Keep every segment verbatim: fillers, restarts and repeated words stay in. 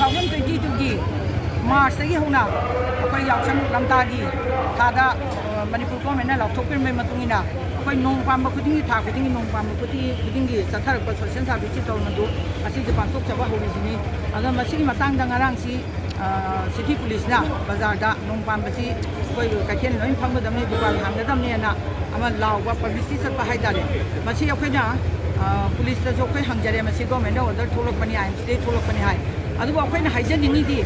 Two thousand twenty ꯇꯨꯒꯤ ꯃꯥꯔꯆꯇꯒꯤ ꯍꯧꯅ ꯑꯩꯈꯣꯏ ꯌꯥꯎꯁꯪ ꯂꯝꯇꯥꯒꯤ ꯊꯥꯗ, ꯑ, ꯃꯅꯤꯄꯨꯔ ꯒꯣꯔꯃꯦꯟꯅ ꯂꯥꯎꯊꯣꯛꯄꯤꯔꯝꯕꯒꯤ ꯃꯇꯨꯡ ꯏꯟꯅ ꯑꯩꯈꯣꯏ ꯅꯣꯡ ꯄꯥꯟꯕ ꯈꯨꯗꯤꯡꯒꯤ, ꯊꯥ ꯈꯨꯗꯤꯡꯒꯤ ꯅꯣꯡ ꯄꯥꯟꯕ ꯈꯨꯗꯤꯡ-, ꯈꯨꯗꯤꯡꯒꯤ ꯆꯠꯊꯔꯛꯄ ꯁꯣꯁꯦꯜ ꯁꯥꯔꯚꯤꯁꯀꯤ ꯊꯧꯔꯝ ꯑꯗꯨ ꯉꯁꯤꯁꯦ ꯄꯥꯡꯊꯣꯛꯆꯕ ꯍꯧꯔꯤꯁꯤꯅꯤ꯫ ꯑꯗꯣ ꯃꯁꯤꯒꯤ ꯃꯇꯥꯡꯗ ꯉꯔꯥꯡꯁꯤ, ꯑ, ꯁꯤꯇꯤ ꯄꯨꯂꯤꯁꯅ ꯕꯖꯥꯔꯗ ꯅꯣꯡ ꯄꯥꯟꯕꯁꯤ ꯑꯩꯈꯣꯏ ꯀꯩꯊꯦꯜ ꯂꯣꯏ ꯐꯝꯒꯗꯕꯅꯤ, ꯗꯨꯀꯥꯟ ꯍꯥꯡꯒꯗꯕꯅꯦꯅ ꯑꯃ ꯂꯥꯎꯕ, ꯄꯕ꯭ꯂꯤꯁꯤꯇꯤ ꯆꯠꯄ ꯍꯥꯏꯇꯥꯔꯦ꯫ ꯃꯁꯤ ꯑꯩꯈꯣꯏꯅ, ꯑ, ꯄꯨꯂꯤꯁꯇꯁꯨ ꯑꯩꯈꯣꯏ ꯍꯪꯖꯔꯦ, ꯃꯁꯤ ꯒꯣꯔꯃꯦꯟꯅ ꯑꯣꯔꯗꯔ ꯊꯣꯛꯂꯛꯄꯅꯤ, ꯑꯥꯏ ꯑꯦꯝ ꯁꯤꯗꯒꯤ ꯊꯣꯛꯂꯛꯄꯅꯤ ꯍꯥꯏ꯫ ꯑꯗꯨꯕꯨ ꯑꯩꯈꯣꯏꯅ ꯍꯥꯏꯖꯅꯤꯡꯉꯤꯗꯤ,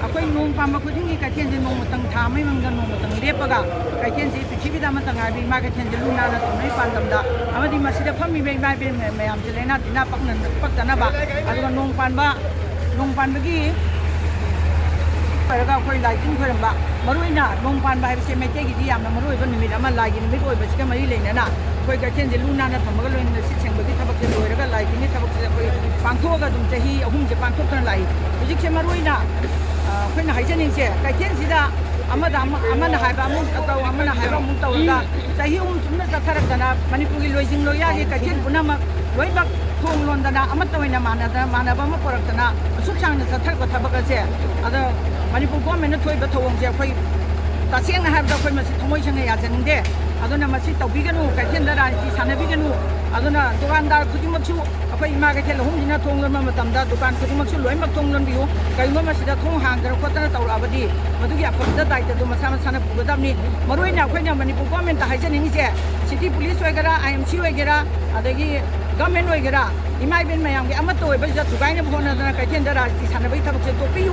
ꯑꯩꯈꯣꯏ ꯅꯣꯡ ꯄꯥꯟꯕ ꯈꯨꯗꯤꯡꯒꯤ ꯀꯩꯊꯦꯜꯁꯦ ꯅꯣꯡꯃꯇꯪ, ꯊꯥ ꯑꯃꯒꯤ ꯃꯅꯨꯡꯗ ꯅꯣꯡꯃꯇꯪ ꯂꯦꯞꯄꯒ, ꯀꯩꯊꯦꯜꯁꯦ ꯄ꯭ꯔꯤꯊꯤꯕꯤꯗ ꯑꯃꯠꯇ ꯉꯥꯏꯕ ꯏꯃꯥ ꯀꯩꯊꯦꯜꯁꯦ ꯂꯨ ꯅꯥꯟꯅ ꯊꯝꯅꯕꯒꯤ ꯄꯥꯟꯗꯝꯗ, ꯑꯃꯗꯤ ꯃꯁꯤꯗ ꯐꯝꯃꯤꯕ ꯏꯃꯥ ꯏꯕꯦꯟ ꯃꯌꯥꯝꯁꯦ ꯂꯥꯏꯅꯥ ꯇꯤꯟꯅꯥ ꯄꯛꯅ-, ꯄꯛꯇꯅꯕ, ꯑꯗꯨꯒ ꯅꯣꯡ ꯄꯥꯟꯕ, ꯅꯣꯡ ꯄꯥꯟꯕꯒꯤ ꯑꯣꯏꯔꯒ ꯑꯩꯈꯣꯏ ꯂꯥꯏ ꯇꯤꯟ ꯈꯣꯏꯔꯝꯕ, ꯃꯔꯨꯑꯣꯏꯅ ꯅꯣꯡ ꯄꯥꯟꯕ ꯍꯥꯏꯕꯁꯦ ꯃꯩꯇꯩꯒꯤꯗꯤ ꯌꯥꯝꯅ ꯃꯔꯨꯑꯣꯏꯕ ꯅꯨꯃꯤꯠ ꯑꯃ, ꯂꯥꯏꯒꯤ ꯅꯨꯃꯤꯠ ꯑꯣꯏꯕꯁꯤꯒ ꯃꯔꯤ ꯂꯩꯅꯅ ꯑꯩꯈꯣꯏ ꯀꯩꯊꯦꯜꯁꯦ ꯂꯨ ꯅꯥꯟꯅ ꯊꯝꯃꯒ, ꯂꯣꯏꯅ ꯁꯤꯠ ꯁꯦꯡꯕꯒꯤ ꯊꯕꯛꯁꯦ ꯂꯣꯏꯔꯒ, ꯂꯥꯏ ꯇꯤꯟꯒꯤ ꯊꯕꯛꯁꯦ ꯑꯩꯈꯣꯏ ꯄꯥꯡꯊꯣꯛꯑꯒ ꯑꯗꯨꯝ ꯆꯍꯤ ꯑꯍꯨꯝꯁꯦ ꯄꯥꯡꯊꯣꯛꯇꯅ ꯂꯥꯛꯏ꯫ ꯍꯧꯖꯤꯛꯁꯦ ꯃꯔꯨꯑꯣꯏꯅ, ꯑ, ꯑꯩꯈꯣꯏꯅ ꯍꯥꯏꯖꯅꯤꯡꯁꯦ, ꯀꯩꯊꯦꯜꯁꯤꯗ ꯑꯃꯗ ꯑꯃ, ꯑꯃꯅ ꯍꯥꯏꯕ ꯑꯃꯨꯛ ꯇꯧ, ꯑꯃꯅ ꯍꯥꯏꯕ ꯑꯃꯨꯛ ꯇꯧꯔꯒ ꯆꯍꯤ ꯑꯍꯨꯝ ꯆꯨꯞꯅ ꯆꯠꯊꯔꯛꯇꯅ ꯃꯅꯤꯄꯨꯔꯒꯤ ꯂꯣꯏꯖꯤꯡ ꯂꯣꯏꯌꯥꯒꯤ ꯀꯩꯊꯦꯜ ꯄꯨꯝꯅꯃꯛ ꯂꯣꯏꯅꯃꯛ ꯊꯣꯡ ꯂꯣꯟꯗꯅ, ꯑꯃꯠꯇ ꯑꯣꯏꯅ ꯃꯥꯟꯅꯗꯅ, ꯃꯥꯟꯅꯕ ꯑꯃ ꯄꯨꯔꯛꯇꯅ ꯑꯁꯨꯛ ꯁꯥꯡꯅ ꯆꯠꯊꯔꯛꯄ ꯊꯕꯛ ꯑꯁꯦ, ꯑꯗꯣ ꯃꯅꯤꯄꯨꯔ ꯒꯣꯔꯃꯦꯟꯅ ꯊꯣꯛꯏꯕ ꯊꯧꯑꯣꯡꯁꯦ ꯑꯩꯈꯣꯏ ꯇꯁꯦꯡꯅ ꯍꯥꯏꯔꯕꯗ ꯑꯩꯈꯣꯏ ꯃꯁꯤ ꯊꯃꯣꯏ ꯁꯦꯡꯅ ꯌꯥꯖꯅꯤꯡꯗꯦ꯫ ꯑꯗꯨꯅ ꯃꯁꯤ ꯇꯧꯕꯤꯒꯅꯨ, ꯀꯩꯊꯦꯜꯗ ꯔꯥꯖꯅꯤꯇꯤ ꯁꯥꯟꯅꯕꯤꯒꯅꯨ꯫ ꯑꯗꯨꯅ ꯗꯨꯀꯥꯟꯗꯥꯔ ꯈꯨꯗꯤꯡꯃꯛꯁꯨ ꯑꯩꯈꯣꯏ ꯏꯃꯥ ꯀꯩꯊꯦꯜ ꯑꯍꯨꯝꯁꯤꯅ ꯊꯣꯡ ꯂꯣꯟꯕ ꯃꯇꯝꯗ ꯗꯨꯀꯥꯟ ꯈꯨꯗꯤꯡꯃꯛꯁꯨ ꯂꯣꯏꯅꯃꯛ ꯊꯣꯡ ꯂꯣꯟꯕꯤꯌꯨ꯫ ꯀꯔꯤꯒꯨꯝꯕ ꯃꯁꯤꯗ ꯊꯣꯡ ꯍꯥꯡꯗꯅ ꯈꯣꯠꯇꯅ ꯇꯧꯔꯛꯑꯕꯗꯤ ꯃꯗꯨꯒꯤ ꯑꯐꯕꯗ ꯗꯥꯏꯇꯗꯨ ꯃꯁꯥ ꯃꯁꯥꯅ ꯄꯨꯒꯗꯕꯅꯤ꯫ ꯃꯔꯨꯑꯣꯏꯅ ꯑꯩꯈꯣꯏꯅ ꯃꯅꯤꯄꯨꯔ ꯒꯣꯔꯃꯦꯟꯇ ꯍꯥꯏꯖꯅꯤꯡꯉꯤꯁꯦ, ꯁꯤꯇꯤ ꯄꯨꯂꯤꯁ ꯑꯣꯏꯒꯦꯔꯥ, ꯑꯥꯏ ꯑꯦꯝ ꯁꯤ ꯑꯣꯏꯒꯦꯔꯥ, ꯑꯗꯒꯤ ꯒꯚꯔꯟꯃꯦꯟꯠ ꯑꯣꯏꯒꯦꯔꯥ, ꯏꯃꯥ ꯏꯕꯦꯟ ꯃꯌꯥꯝꯒꯤ ꯑꯃꯠꯇ ꯑꯣꯏꯕꯁꯤꯗ ꯊꯨꯒꯥꯏꯅꯕ ꯍꯣꯠꯅꯗꯅ ꯀꯩꯊꯦꯜꯗ ꯔꯥꯖꯅꯤꯇꯤ ꯁꯥꯟꯅꯕꯒꯤ ꯊꯕꯛꯁꯦ ꯇꯣꯛꯄꯤꯌꯨ꯫